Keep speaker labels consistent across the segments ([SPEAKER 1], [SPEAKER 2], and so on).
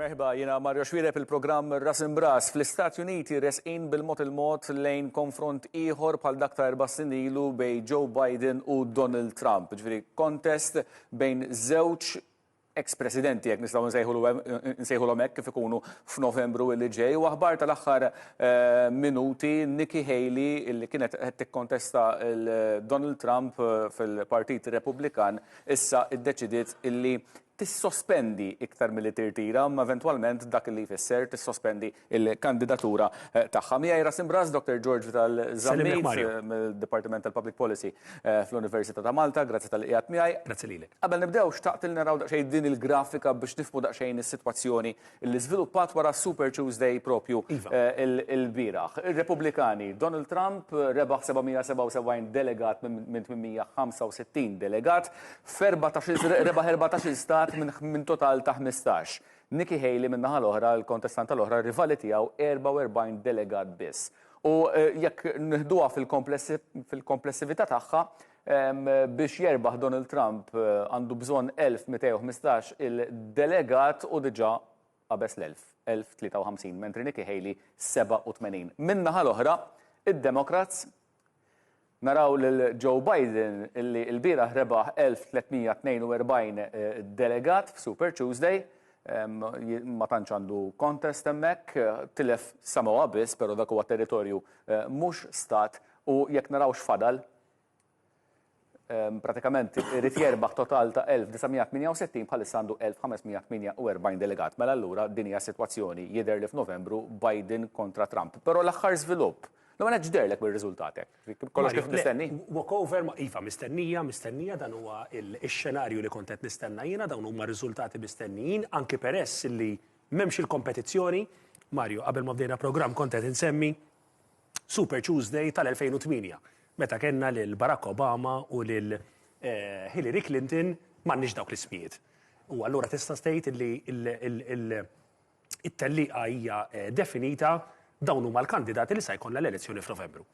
[SPEAKER 1] Merħba, jiena Mario Xuereb il-programm Ras Imbras. Fl-Istati Uniti resqin bil-mod il-mod lejn konfront ieħor bħal dak ta' erba' snin ilu bejn Joe Biden u Donald Trump. Ġifieri contest bejn żewġ ex-presidenti, jekk nistgħu nsejħulhom hekk kif ikunu f'Novembru li ġej. U aħbar tal-aħħar eh, minuti Nikki Haley illi kienet qed tikkontesta Donald Trump eh, fil-Partit Repubblikan issa iddeċidiet illi tissospendi iktar milli tirtira, imma eventwalment dak li jfisser tissospendi l-kandidatura eh, tagħha. Miegħi Rasim Bras, Dr. George Vital Zammit eh, mill-Dipartiment tal-Public Policy eh, fl-Università ta' Malta, grazzi tal qiegħed miegħi.
[SPEAKER 2] Grazzi lilek.
[SPEAKER 1] Qabel nibdew xtaqt li naraw daqsxejn din il-grafika biex nifhmu daqsxejn is-sitwazzjoni li żviluppat wara Super Tuesday propju
[SPEAKER 2] iva.
[SPEAKER 1] il-bieraħ. Ir-Repubblikani Donald Trump rebaħ 777 delegat minn 865 delegat, Rebaħ 14-il stat minn total ta' 15. Nikki Haley min-naħa l-oħra, il-kontestanta l-oħra, rivali tiegħu 44 delegat biss. U jekk nieħduha fil-komplessività tagħha, biex jerbaħ Donald Trump għandu bżonn 1215 il-delegat u diġà qabeż l-1000, 1053, mentri Nikki Haley 87. Min-naħa l-oħra, id-Democrats Naraw lil Joe Biden li lbieraħ rebaħ 1,342 delegat f'Super Tuesday. Ma tantx għandu contest hemmhekk, tilef Samoa biss, però dak huwa territorju mhux stat u jekk naraw x'fadal, pratikament irid jerbaħ total ta' 1968 bħalissa għandu 1548 delegat. Mela allura din hija sitwazzjoni jidher li f'Novembru Biden kontra Trump. Però l-aħħar żvilupp, l-ewwel nett x'deherlek mir-riżultat hekk? Kollox kif mistenni?
[SPEAKER 2] Walkover, iva, mistennija, mistennija, dan huwa x-xenarju li kont qed nistenna jiena, dawn huma riżultati mistennijin, anki peress li m'hemmx il-kompetizzjoni. Mario, qabel ma bdejna programm kont qed insemmi Super Tuesday tal-2008, meta kellna lil Barack Obama u lil Hillary Clinton m'għandniex dawk l-ismijiet. U allura tista' tgħid li t-tellieqa hija definita dawn huma l-kandidati li sa jkollna l-elezzjoni f'Novembru.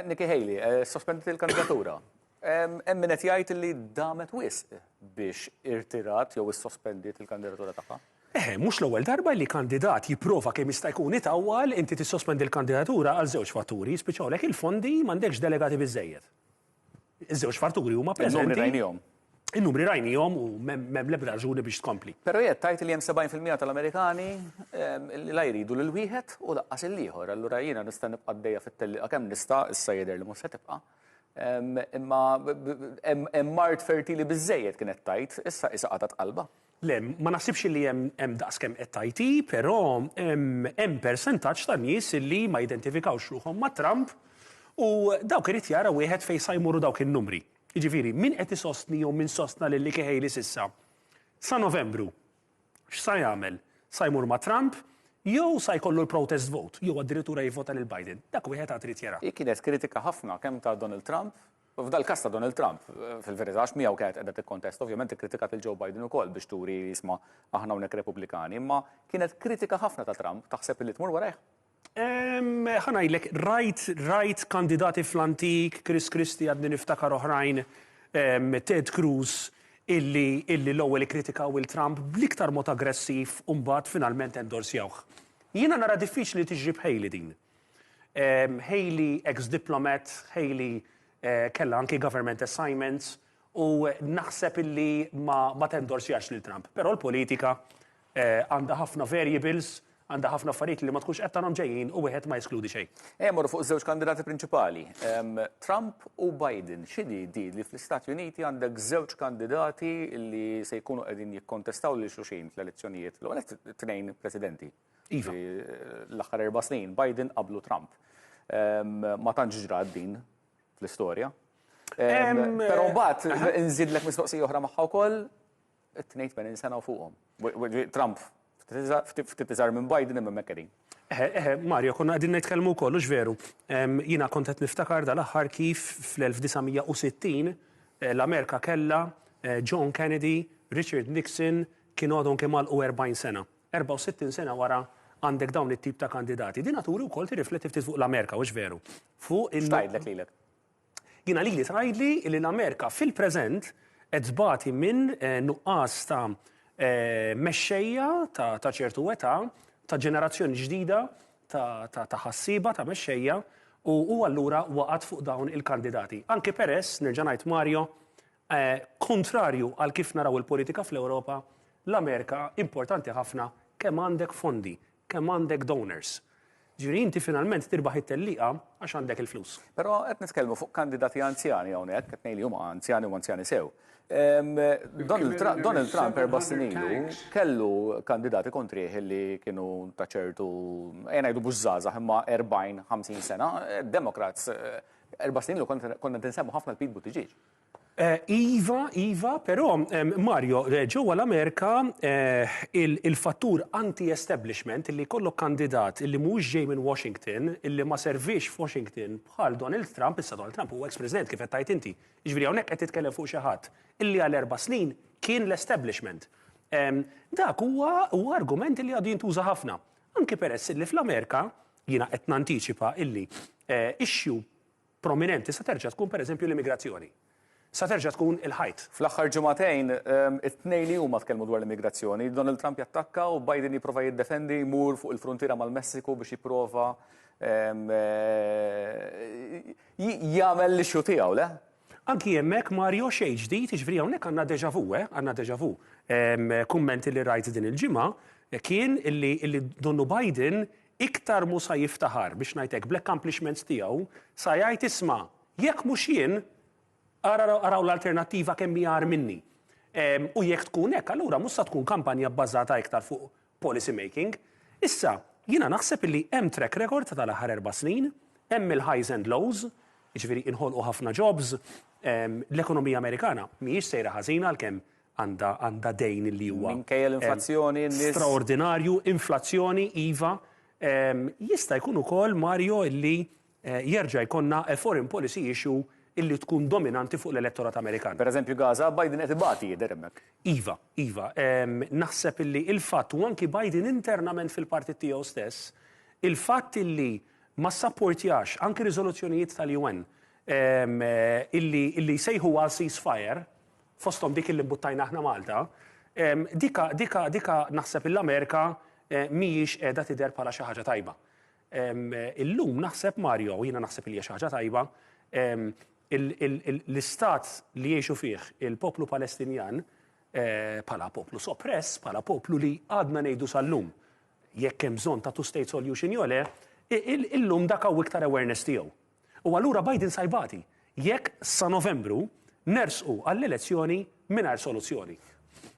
[SPEAKER 1] Nikki Haley sospendiet il-kandidatura. Hemm min qed jgħid li damet wisq biex irtirat jew issospendiet il-kandidatura tagħha.
[SPEAKER 2] Eħe, mhux l-ewwel darba li kandidat jipprova kemm jista' jkun itawwal, inti tissospendi l-kandidatura għal żewġ fatturi, jispiċċawlek il-fondi, m'għandekx delegati biżżejjed. Iż-żewġ fatturi huma preżenti.
[SPEAKER 1] In-numri rajnihom.
[SPEAKER 2] In-numri rajnihom u m'hemm l-ebda raġuni biex tkompli.
[SPEAKER 1] Però jgħid tgħid li hemm 70% tal-Amerikani li la jridu lil wieħed u laqqas il-ieħor. Allura jiena nista' nibqa' għaddejja fit-tellieqa kemm nista' issa jidher li mhux se tibqa'. Imma hemm art fertili biżżejjed kienet tgħid, issa qisha qatgħet qalbha.
[SPEAKER 2] Le, ma naħsibx li hemm daqs kemm qed tgħid hi, però hemm persentaġġ ta' nies li ma jidentifikawx ruħhom ma' Trump u dawk irid jara wieħed fejn sa jmorru dawk in-numri. Jiġifieri, min qed isostni jew min sostna lil Nikki Haley s'issa, sa Novembru, x'sa jagħmel? Sa jmur ma' Trump jew sa jkollu l-protest vote, jew addirittura jivvota lil Biden? Dak wieħed għad irid jara.
[SPEAKER 1] Hi kienet kritika ħafna kemm ta' Donald Trump, f'dal-każ ta' Donald Trump, fil-verità għax miegħu kienet qiegħda tikkontesta, ovvjament ikkritikat lil Joe Biden ukoll biex turi isma' aħna hawnhekk Repubblikani, imma kienet kritika ħafna ta' Trump, taħseb illi tmur warajh?
[SPEAKER 2] Ħa ngħidlek, rajt, rajt kandidati fl-antik, Chris Christie għadni niftakar oħrajn, Ted Cruz, illi, illi l-ewwel ikkritikaw 'il Trump bl-iktar mod aggressiv u mbagħad finalment endorsjawh. Jiena nara diffiċli li tiġri b'Haley din. Haley ex-diplomat, Haley kellha anki government assignments u naħseb illi ma, ma tendorsjax lil Trump. Però l-politika Għandha ħafna variables, għandha ħafna affarijiet li ma tkunx qed tarhom ġejjin u wieħed ma jeskludi xejn.
[SPEAKER 1] Ejja mmorru fuq iż-żewġ kandidati prinċipali, Trump u Biden. X'inhi di li fl-Istati Uniti għandek żewġ kandidati li se jkunu qegħdin jikkontestaw lil xulxin fl-elezzjonijiet, l-ewwel nett tnejn presidenti.
[SPEAKER 2] Iva.
[SPEAKER 1] L-aħħar erba' snin, Biden qablu Trump. Ma tantx ġrat din fl-istorja. Però mbagħad inżidlek mistoqsija oħra magħha wkoll, It-tnejn 80 sena u fuqhom. Trump ftit iżgħar minn Biden imma hemmhekk qegħdin.
[SPEAKER 2] Eħe, eħe, Mario, konna qegħdin nitkellmu wkoll, hux veru? Jiena kont qed niftakar dal-aħħar kif fl-1960 l-Amerika kellha John Kennedy, Richard Nixon, kienu għadhom kemm għalqu 40 sena. 64 sena wara għandek dawn it-tip ta' kandidati. Din turi wkoll tirrifletti ftit fuq l-Amerika, hux veru?
[SPEAKER 1] Fuq il- X'tgħidlek lilek?
[SPEAKER 2] Jiena lili tgħidli li l-Amerika fil-preżent qed tbati minn nuqqas ta' Mexxejja ta' ċertu età, ta' ġenerazzjoni ġdida ta' ħassieba, ta' mexxejja, u allura waqgħet fuq dawn il-kandidati. Anki peress, nerġa' ngħid Mario, kontrarju għal kif naraw il-politika fl-Ewropa, l-Amerika importanti ħafna kemm għandek fondi, kemm għandek donors. Ġifieri inti finalment tirbaħ it-tellieqa għax għandek il-flus.
[SPEAKER 1] Però qed nitkellmu fuq kandidati anzjani hawnhekk, qed ngħid li huma anzjani u anzjani sew. Donald Trump erba' snin ilu kellu kandidati kontrih li kienu ta' ċertu, ejja ngħidu mhux żgħażagħ imma 40, 50 sena, Democrats erba' snin ilu konna tinsemmu ħafna l-Pete Buttigieg.
[SPEAKER 2] Iva, iva, però Mario, ġewwa l-Amerika il-fattur anti-establishment li jkollok kandidat li mhuwiex ġej minn Washington, illi ma serviex f'Washington bħal Donald Trump, issa Donald Trump huwa ex-President kif qed tgħid inti, jiġifieri hawnhekk qed titkellem fuq xi ħadd illi għal erba' snin kien l-establishment. Dak huwa huwa argument li għadu jintuża ħafna. Anki peress illi fl-Amerika, jiena qed nantiċipa illi issue prominenti sa terġa' tkun pereżempju l-immigrazzjoni. Sa terġa' tkun il-ħajt.
[SPEAKER 1] Fl-aħħar ġimagħtejn, it-tnejn li huma tkellmu dwar l-immigrazzjoni. Donald Trump jattakka u Biden jipprova jiddefendi, jmur fuq il-fruntiera mal-Messiku biex jipprova jagħmel l-issue tiegħu, le?
[SPEAKER 2] Anki hemmhekk, Mario, xejn ġdid, jiġifieri hawnhekk għandna déjà vu, eh, għandna déjà vu. Kumment li rajt din il-ġimgħa kien illi donnu Biden Iktar mhu sa jiftaħar, biex ngħid hekk, bl-accomplishments tiegħu, sa jgħid isma', jekk mhux jien, ara araw l-alternattiva kemm hi agħar minni. U jekk tkun hekk, allura mhux sa tkun kampanja bbażata iktar fuq policy making. Issa, jiena naħseb illi hemm track record ta' tal-aħħar erba' snin, hemm il-highs and lows, jiġifieri inħolqu ħafna jobs, l-ekonomija Amerikana mhijiex sejra ħażin għalkemm għandha għandha dejn li huwa
[SPEAKER 1] Minkejja l-inflazzjoni, n-nies.
[SPEAKER 2] Straordinarju, inflazzjoni, iva. Jista' jkun ukoll, Mario, illi jerġa' jkollna a foreign policy issue illi tkun dominanti fuq l-elettorat Amerikan.
[SPEAKER 1] Per eżempju Gaza, Biden qed ibati jidher hemmhekk.
[SPEAKER 2] Iva, iva. Naħseb illi il-fatt, u anki Biden internament fil-partit tiegħu stess, il-fatt illi ma ssapportjax anki riżoluzzjonijiet tal-UN illi illi jsejħu għal ceasefire, fosthom dik illi mbuttajna aħna Malta, dika, dika, dika naħseb l-Amerika mhijiex qiegħda tidher bħala xi ħaġa tajba. Illum naħseb Mario, u jiena naħseb li hija xi ħaġa tajba, l-istat li jgħixu fih il-poplu Palestinjan bħala poplu soppress, bħala poplu li għadna ngħidu sal-lum jekk hemm bżonn ta' two-state solution jew le, illum dak hawn iktar awareness tiegħu. U allura Biden sa jbati jekk sa Novembru nersqu għall-elezzjoni mingħajr soluzzjoni.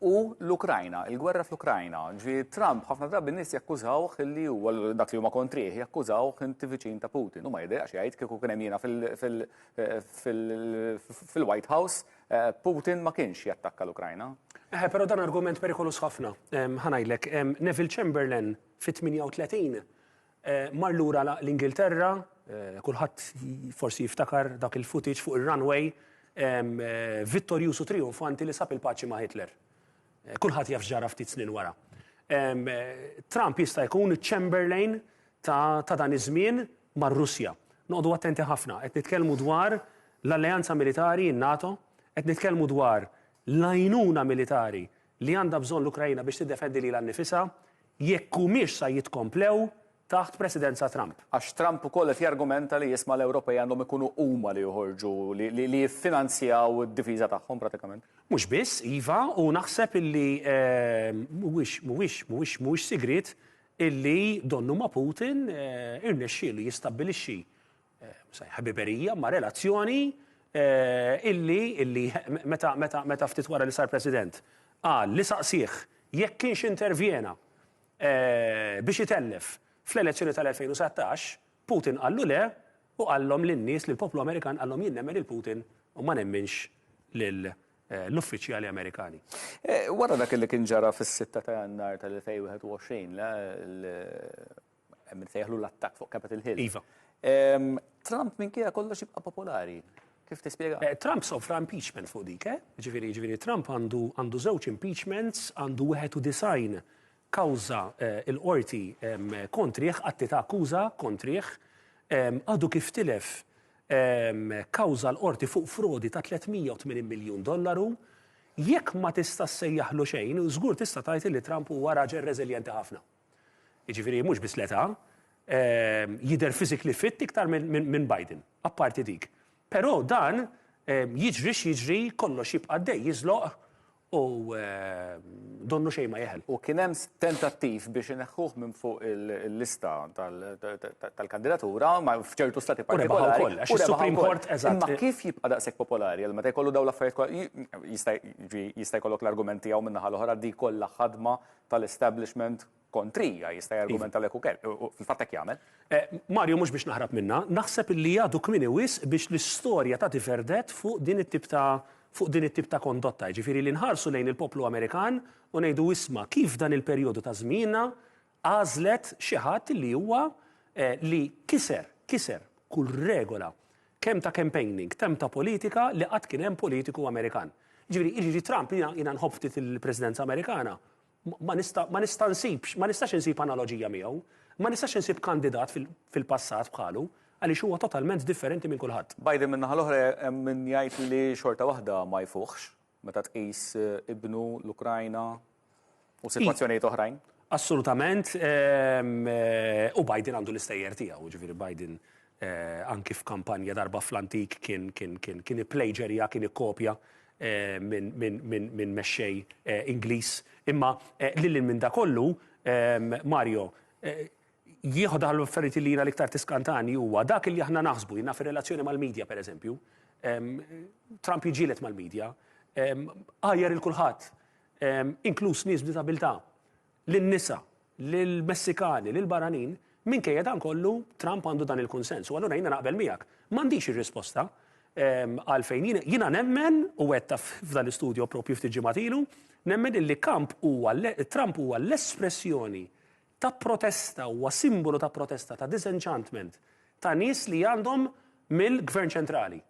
[SPEAKER 1] U l-Ukrajna, il-gwerra fl-Ukrajna, ġifieri Trump ħafna drabi n-nies jakkużawh li huwa dak li huma kontrih, jakkużawh inti viċin ta' Putin. U ma jiddejjaqx jgħid kieku kien hemm jiena fil-White House, Putin ma kienx jattakka l-Ukrajna.
[SPEAKER 2] Eħe, però dan argument perikoluż ħafna. Ħa ngħidlek, Neville Chamberlain fit-38 Mar lura l-Ingilterra, kulħadd forsi jiftakar dak il-footage fuq ir-runway, vittorjuż u trijunfanti li sab il-paċi ma' Hitler. Kulħadd jaf x'ġara ftit snin wara. Trump jista' jkun iċ-Chamberlain ta' dan iż-żmien mar-Russja. Noqogħdu attenti ħafna, qed nitkellmu dwar l-alleanza militari, in-NATO, qed nitkellmu dwar l-għajnuna militari li għandha bżonn l-Ukraina biex tiddefendi lilha nnifisha, jekk humiex sa jitkomplew taħt Presidenza Trump.
[SPEAKER 1] Għax Trump ukoll qed jargumenta li isma' l-Ewropej għandhom ikunu huma li joħorġu, li jiffinanzjaw id-difiża tagħhom pratikament.
[SPEAKER 2] Mhux biss, iva, u naħseb illi mhuwiex, mhuwiex, mhuwiex, mhuwiex sigriet illi donnu ma' Putin irnexxielu jistabbilixxi ħbiberija ma' relazzjoni illi illi meta meta meta ftit wara li sar President qal li saqsih jekk kienx intervjena biex itellef fl-elezzjoni tal-2016, Putin qallu le u qallhom lin-nies, lill-poplu Amerikan qallhom jien nemmen lil Putin u ma nemminx lil l-uffiċjali Amerikani.
[SPEAKER 1] Wara dak li kien ġara fis-6 ta' Jannar tal-2021, Hemm min sejjaħlu l-attakk fuq Capitol Hill.
[SPEAKER 2] Iva.
[SPEAKER 1] Trump minkejja kollox jibqa' popolari. Kif tispjega?
[SPEAKER 2] Trump sofra impeachment fuq dik, eh? Ġifieri, ġifieri Trump għandu għandu żewġ impeachments, għandu 91 kawża l-qorti kontrih, atti ta' akkuża kontrih, għadu kif tilef kawża l-qorti fuq frodi ta' 380 miljun dollaru. Jekk ma tista' ssejjaħlu xejn, żgur tista' tgħid li Trump huwa raġel reżiljenti ħafna. Jiġifieri mhux biss l-età, jidher physically fit iktar minn Biden, apparti dik. Però dan jiġri x'jiġri kollox jibqa' għaddej jiżloq u donnu xejn ma jeħel.
[SPEAKER 1] U kien hemm tentattiv biex ineħħuh minn fuq il-lista tal-kandidatura ma f'ċertu stati
[SPEAKER 2] partikolari. U rebaħ ukoll, għax is-Supreme Court eżatt.
[SPEAKER 1] Imma kif jibqa' daqshekk popolari għal meta jkollu dawn l-affarijiet kollha jista' jkollok l-argument tiegħu min-naħa l-oħra di kollha ħadma tal-establishment kontrija, jista' jargumentalek ukoll, u fil-fatt hekk jagħmel.
[SPEAKER 2] Mario, mhux biex naħrab minnha, naħseb illi għadu kmieni wisq biex l-istorja tagħti verdett fuq din it-tip ta' fuq din it-tip ta' kondotta, jiġifieri li nħarsu lejn il-poplu Amerikan u ngħidu isma' kif dan il-perjodu ta' żmienna għażlet xi ħadd li huwa li kiser, kiser kull regola kemm ta' campaigning, kemm ta' politika li qatt kien hemm politiku Amerikan. Jiġifieri, jiġifieri Trump, jiena jiena nħobb ftit il-Presidenza Amerikana, ma nista' ma nista' nsibx, ma nistax insib analoġija miegħu, ma nistax insib kandidat fil-passat bħalu, għaliex huwa totalment differenti minn kulħadd.
[SPEAKER 1] Biden min-naħa l-oħra hemm min jgħid li xorta waħda ma jfuħx meta tqis ibnu, l-Ukrajna u sitwazzjonijiet oħrajn.
[SPEAKER 2] Assolutament, u Biden għandu l-istejjer tiegħu, jiġifieri Biden anki f'kampanja darba fl-antik kien kien kien kien ipplejġerja, kien ikkopja minn minn minn minn mexxej Ingliż. Imma lil hinn minn da kollu, Mario, jieħu dawn l-affarijiet li jiena l-iktar tiskantani huwa dak li aħna naħsbu, jiena fir-relazzjoni mal-media pereżempju, Trump jiġġieled mal-media, għajjar il kulħadd, inkluż nies b'diżabilità, lin-nisa, lill-Messikani, lill-barranin, minkejja dan kollu Trump għandu dan il-kunsens. U allura jiena naqbel miegħek. M'għandix ir-risposta għalfejn. Jiena nemmen, u għedtha f'dan l-istudio propju ftit ġimgħat ilu, nemmen illi Kamp huwa Trump huwa l-espressjoni ta' protesta, huwa simbolu ta' protesta, ta' disenchantment ta' nies li għandhom mill-gvern ċentrali.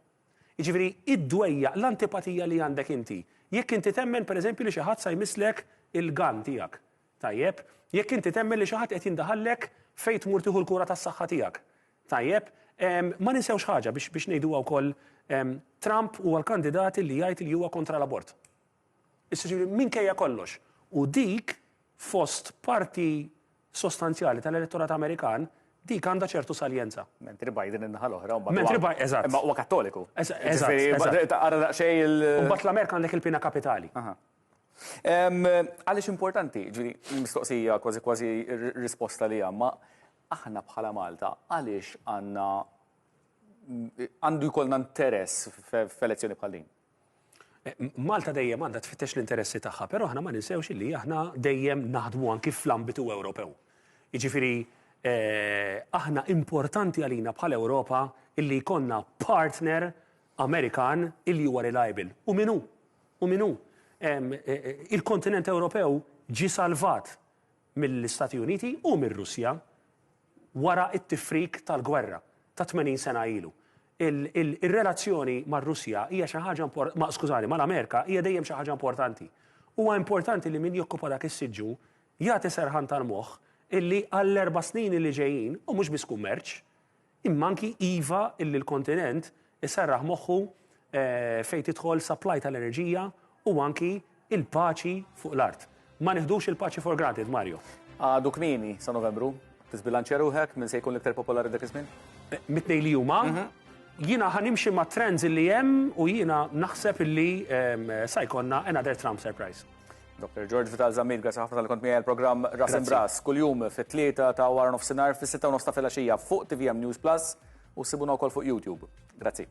[SPEAKER 2] Jiġifieri id-dwejjaq, l-antipatija li għandek inti, jekk inti temmen pereżempju li xi ħadd sa jmisslek il-gun tiegħek, tajjeb? Jekk inti temmen li xi ħadd qed jindaħallek fejn tmur tieħu l-kura tas-saħħa tiegħek, tajjeb? Ma ninsewx ħaġa biex biex ngħiduha wkoll, Trump huwa l-kandidat li jgħid li huwa kontra l-abort. Issa ġifieri minkejja kollox. U dik fost parti sostanzjali tal-elettorat Amerikan, dik għandha ċertu saljenza.
[SPEAKER 1] Mentri Biden in-naħa l-oħra.
[SPEAKER 2] Mentri Biden, eżatt.
[SPEAKER 1] Imma huwa Kattoliku.
[SPEAKER 2] Eżatt.
[SPEAKER 1] Taqra daqsxejn il.
[SPEAKER 2] U mbagħad l-Amerika għandek il-pena kapitali.
[SPEAKER 1] Għaliex importanti, ġifieri, mistoqsija kważi kważi risposta li ma aħna bħala Malta għaliex għandna għandu jkollna interess f'elezzjoni bħal din?
[SPEAKER 2] Malta dejjem għandha tfittex l-interessi tagħha, però aħna ma ninsewx li aħna dejjem naħdmu anki fl-ambitu Ewropew. Jiġifieri aħna importanti għalina bħala Ewropa illi jkollna partner Amerikan illi huwa reliable. U min hu? U min hu? Il-kontinent Ewropew ġie salvat mill-Istati Uniti u mir-Russja wara t-tifrik tal-gwerra ta' 80 sena ilu. Ir-relazzjoni mar-Russja hija xi ħaġa, skużani, mal-Amerika hija dejjem xi ħaġa importanti. Huwa importanti li min jokkupa dak is-siġġu jagħti serħan tal-moħħ illi għall-erba' snin li ġejjin, u mhux biss kummerċ, Imma anki iva illi l-kontinent iserraħ moħħu fejn tidħol supply tal-enerġija u anki il-paċi fuq l-art. Ma nieħdux il-paċi for granted, Mario.
[SPEAKER 1] Għadu kmieni sa Novembru. Tiżbilanċja ruħek min se jkun l-iktar popolari dak iż-żmien?
[SPEAKER 2] Mit-tnejn li huma. Jiena ħa nimxi mat-trends illi hemm u jiena naħseb illi sa jkollna another Trump surprise.
[SPEAKER 1] Dr. George Vital Zammit, grazzi ħafna talli kont miegħi għall-programm Ras Imbras kuljum fit-3 ta' wara nofsinhar fis-6 u nofs ta' filgħaxija fuq TVM News Plus u ssibuna wkoll fuq YouTube. Grazzi.